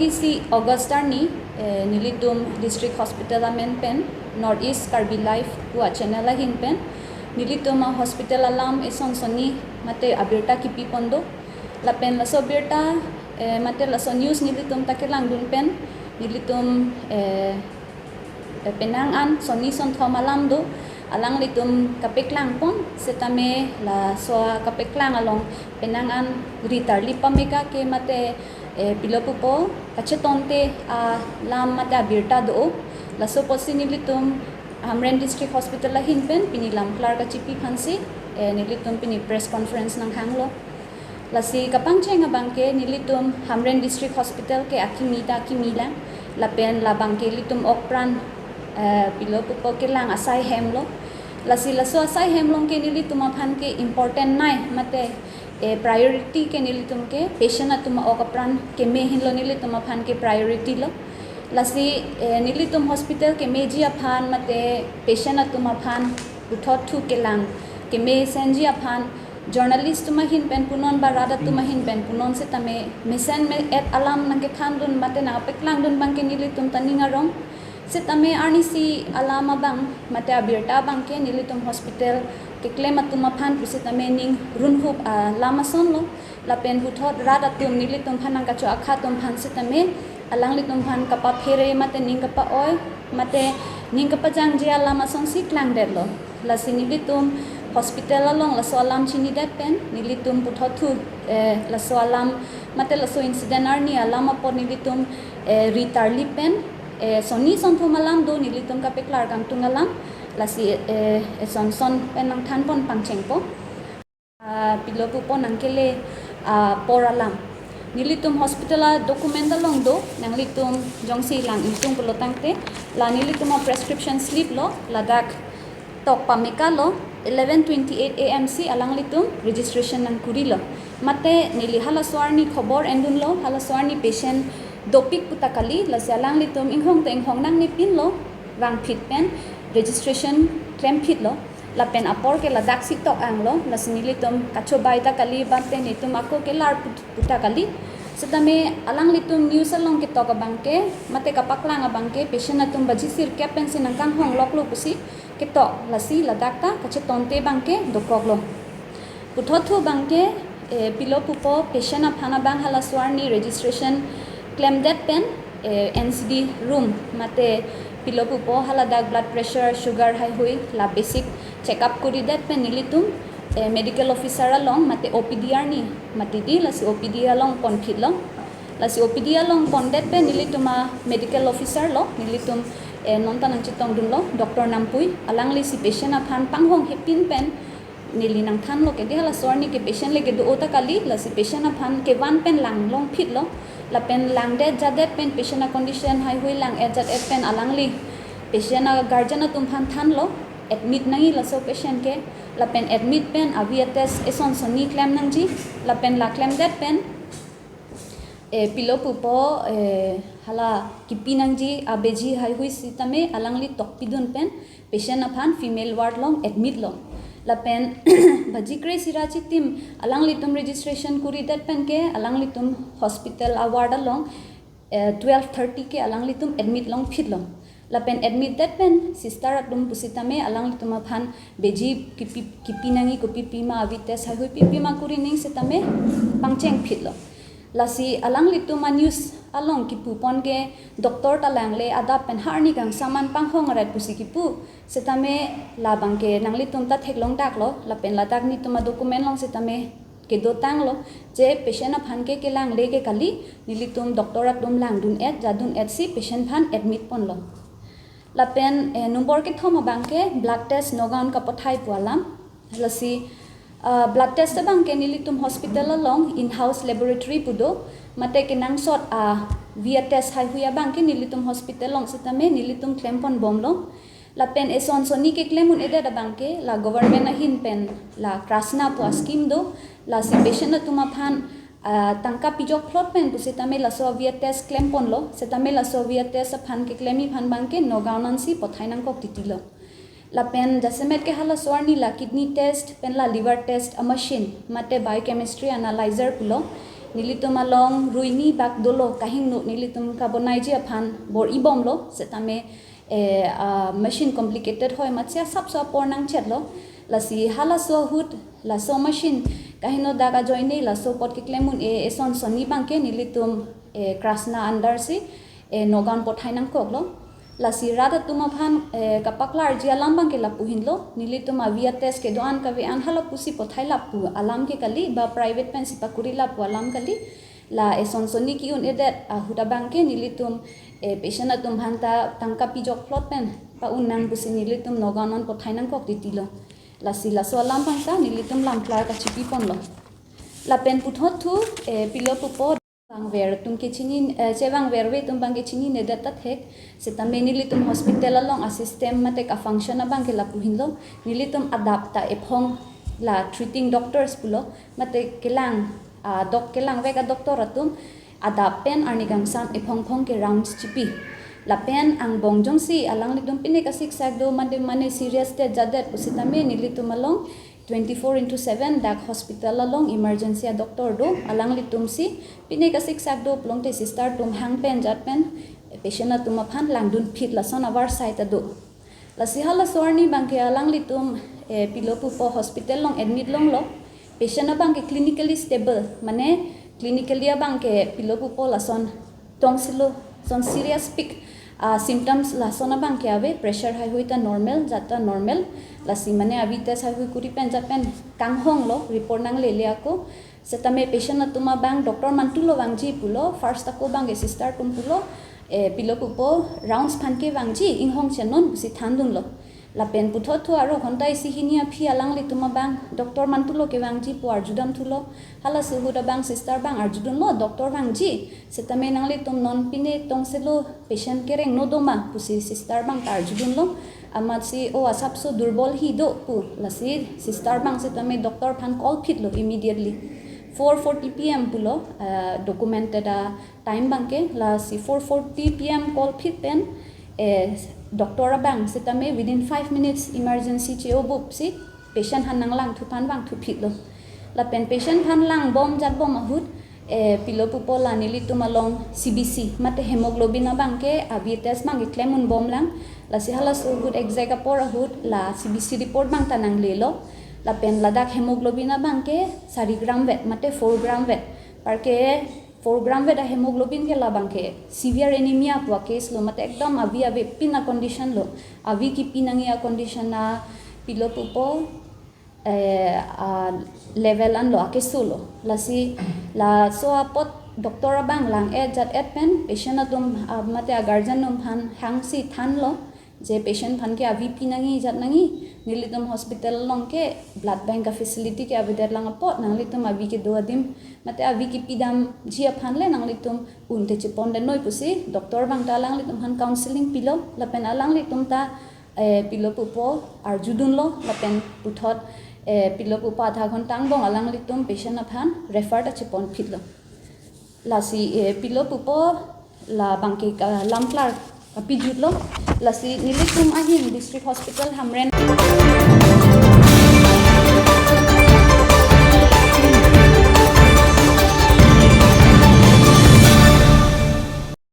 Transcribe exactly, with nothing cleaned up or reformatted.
Isi August arni, eh, nelitum District Hospital amen pen, North East Karbi Live pu a channel ahin pen, nelitum a hospital alam eson sonni mate abirta kipi pon do. Lapen laso birta, eh, mate laso news nelitum ta kelangdun pen, nelitum, eh, eh, penang an sonni sonthom alam do, alanglitum kapeklang pon, setame laso kapeklang along penang an ri tarlip pameka ke mate, eh, pilo pupo kachetonte alam mate abirta do. Laso apotsi nelitum Hamren District Hospital ahin pen pini lamklar kachipi aphansi, eh, nelitum pini press conference nanghanglo. Lasi kapangcheng abangke nelitum Hamren District Hospital ke akimi ta akimi lang. Lapen labangke ilitum okpran, eh, pilo pupo kelang asai hem lo. Lasi laso asai hem along ke nelitum aphan ke important nai mate, eh, priority ke nelitum ke patient atum a-ok apran keme ahin lo nelitum aphan ke priority lo. Lasi, eh, nelitum hospital kemeji aphan mate patient atum aphan puthot thu kelang keme senji aphan journalist atum ahin pen punon ba rat atum ahin pen punon setame mesen me-et alam nangkethandun mate nangpeklangdun abangke nelitum ta ning arong. Setame arnisi alam abang mate abirta abangke nelitum hospital keklem atum aphan pu setame ning runhup alam ason lo. Lapen puthot rat atum nelitum aphan nangkacho-ak atum aphan setame alanglitum aphan kapaphere mate ning kapa-oi mate ning kapajangje alam asonsi klangdetlo. Lasi nelitum hospital along laso alam chinidet pen nelitum puthot thu, eh, laso alam mate laso incident arni alam apot nelitum, eh, ri tarlip pen, eh, sonni sonthom alam do nelitum kapeklar kangtung alam. Lasi, eh, eson son pen nangthan pon pangchengpo. Ah, pilo pupo nangkele, ah, apor alam. Nelitum hospital a-document along do, nanglitum jongsi lang ingtung pulo tangte, la nelitum a-prescription slip lo, ladak tok pameka lo, eleven twenty-eight A M si alanglitum registration nangkuri lo. Mate neli halaso arni khobor endunlo, halaso arni patient dopik puta kali, lasi alanglitum inghong ta inghong nangnepinlo, vangphit pen registration klemphit lo. Lapen apor ke ladaksi tok anglo, lasi nelitum kachobai ta kali, bante netum ako kelar put-, puta kali. Setame alanglitum news along ketok abangke, mate kapaklang abangke, patient atum baji sirkep pensi nangkanghong loklo pusi ketok, lasi ladak ta kachetonte abangke dokoklo. Puthot thu abangke, eh, pilo pupo patient aphan abang halaso arni registration klemdet pen, eh, N C D room mate pilo pupo haladak blood pressure, sugar, haihui la basic check up kuridet pen nelitum, eh, medical officer along mate O P D arni mati di, lasi O P D along ponphit lo. Lasi O P D along pondet pen nelitum a-medical officer lo, nelitum, eh, nonta nangchetongdunlo, Doctor Nampui, alangli si patient aphan panghong hepin pen neli nangthanlo ke, di halaso arni ke patient le kedo-o ta kali, lasi patient aphan kevan pen lang longphit lo. Lapen langdet jadet pen patient a-condition haihui lang-et jat-et pen alangli patient a-guardian atum aphan thanlo, admit nangji laso patient ke. Lapen admit pen avi a-test eson sonni klem nangji. Lapen la klemdet pen, eh, pilo pupo, eh, hala kipi nangji abeji haihui sitame alangli tokpidun pen patient aphan female ward along admit lo. Lapen baji kre-isi ra chitim alanglitum registration kuridet pen ke alanglitum hospital a-ward along, eh, twelve thirty ke alanglitum admit longphit lo. Lapen admit det pen sister atum pusitame alanglitum aphan beji kipi, kipi nangji, kopi pima, avi test haihui pipima kuri ning sitame pangchengphit lo. Lasi alanglitum a-news along kipu pon ke doctor ta langle adap pen ha arni kangsam an panghong aret pusi kipu. Sitame labangke nanglitum ta theklong daklo, lapen ladak netum a-document along sitame kedotanglo, je patient aphan ke kelangle ke kali, nelitum doctor atum langdun-et, jadun-et si patient aphan admit ponlo. Lapen, eh, nombor kethom abangke blood test Nagaon kapathai pu alam. Lasi, ah, blood test abangke nelitum hospital along in-house laboratory pu do, mate kenangsot avi a-test haihui abangke nelitum hospital along sitame nelitum klem ponbomlo. Lapen eson sonni keklem un-edet abangke la government ahin pen la KRASNA pu a-scheme do, lasi patient atum aphan, ah, tangka pijok phlot pen pusitame laso avi a-test klem ponlo, sitame laso avi a-test aphan keklemji aphan abangke Nagaon ansi pathai nangkok titilo. Lapen jasemet ke halaso arni la kidney test pen la liver test a-machine mate biochemistry analyzer pulo, Nelitum along ruini bak dolo, kahingno nelitum kabonaiji aphan bor-ibomlo, setame, eh, ah, machine complicated hoi amatsi asapso apor nangchetlo. Lasi halaso ahut, laso machine kahingno dak ajoine laso apot keklem un-e eson sonni abangke nelitum, eh, Krishna under si, eh, Nagaon pothai nangkoklo. Lasi rat atum aphan, eh, kapaklarji alam abangke lapu ahinlo, nelitum avi atest kedo-an kave-an hala pusi pothai lapu alam ke kali, ba private pensi pakuri lapu alam kali. La eson sonni ke-un-edet ahut abangke nelitum, eh, patient atum aphanta tangka pijok plot pen pa-un nang pusi nelitum Nagaon an pothai nangkok titilo. Lasi laso alam aphanta nelitum lamklar kachipiponlo. Lapen puthot thu, eh, pilo pupo vangver atum ke chini, eh, chevangverve atum abangke chininedet ta thek, setame nelitum hospital along a-system mate a-function abangke lapu ahinlo, nelitum adap ta ephong la treating doctors pulo, mate kelang, ah, dok-, kelangvek a-doctor atum adap pen arni kangsam ephong phong ke rounds chipi. Lapen angbong jongsi alanglitum pine kasiksak do mate mane serious det jadet pusitame nelitum along twenty-four into seven dak hospital along emergency a-doctor do, alanglitum si pine kasiksak do pulote sister atum hang pen jat pen patient atum aphan langdunphit lason avarsai ta do. Lasi halaso arni abangke alanglitum, eh, pilo pupo hospital along admit longlo. Patient abangke clinically stable, mane clinically abangke pilo pupo lason tongsilo, son serious pik, ah, symptoms lason abangke ave, pressure heihui ta normal, jat ta normal. Lasi mane avi test heihui kuri pen jat pen kanghonglo, report nanglele ako. Setame patient atum abang doctor mantulo vangji pulo, first ako abangke sister atum pulo, eh, pilo pupo rounds aphan ke vangji, inghong chenon pusi thandunlo. Lapen puthot thu aro ghonta isi hini aphi alanglitum abang doctor mantulo kevangji pu arjudamthulo. Halaso ahut abang sister abang arjudunlo, doctor vangji, setame nanglitum non pine tongsilo, patient kerengno doma pusi sister abang ta arjudunlo. Amatsi o asapso durbol hi do pu, lasi sister abang setame doctor aphan call phitlo immediately. Four forty P M pulo, ah, documented a-time abangke, lasi four forty P M call phit pen, eh, doctor abang setame within five minutes emergency che-o bup si patient aphan nanglangthu aphan vangthuphitlo. Lapen patient aphan langbom jatbom ahut, eh, pilo pupo la nelitum along C B C mate hemoglobin abangke avi test abangke klem unbomlang. Lasi halaso ahut exact apor ahut la C B C report abang ta nanglelo. Lapen ladak hemoglobin abangke sari gram vet mate four gram vet. Parke four gram vet a-hemoglobin ke labangke severe anemia pu a-case lo, mate ekdom avi avepin a-condition lo. Avi kipi nangji a-condition a pilo pupo, eh, a-level anlo, a-case lo. Lasi laso apot doctor abang lang-et jat-et pen patient atum, ah, mate a-guardian atum aphan hangsi thanlo je patient aphan ke avi pi nangji jat nangji, nelitum hospital along ke blood bank a-facility ke avedet lang apot nanglitum avi kedo adim mate avi kipidamji aphan le nanglitum un te chepondetnoi pusi doctor abang ta alanglitum aphan counselling pilo. Lapen alanglitum ta, eh, pilo pupo arjudunlo, lapen puthot, eh, pilo pupo adha ghonta angbong alanglitum patient aphan refer ta cheponphitlo. Lasi, eh, pilo pupo labangke, ah, lamklar kapijutlo. Lasi nelitum ahin District Hospital Hamren.